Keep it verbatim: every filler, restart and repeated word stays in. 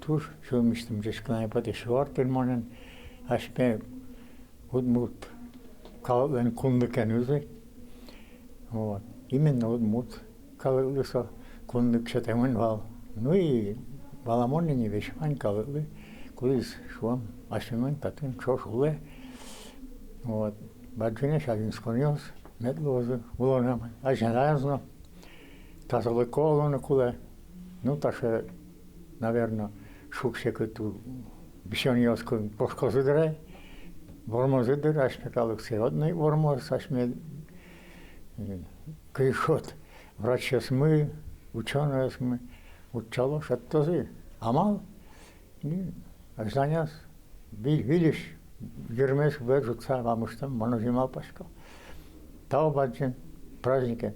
Туж сюлмысьтым ӟечкыланы потэ сю ар тырмонэн асьме удмурт калыклэн кунлыкенызы. Вот. Именно удмурт калыклы со кунлык сётэмын вал. Ну и валамон ини весь вань калыклы, кудӥз, шуом, асьмемын татын ӵош улэ. Вот. Бадӟымесь азинсконъёс мед луозы улонамы азьланяз но. Тазалыко луыны кулэ. Ну, таӵе, наверно, шуг-секыт у-, висёнъёс куинь пушкозы дыр ай, вормозы дыр, асьме калыксэ одно ик вормоз, асьме, э, кыйшот врачъёсмы, учёнойёсмы утчало, шедьтозы амал. И азьланяз виль-, выльысь йырмес вер ӝутса вамыштом, мон озьы малпасько. Тау бадӟым праздникен.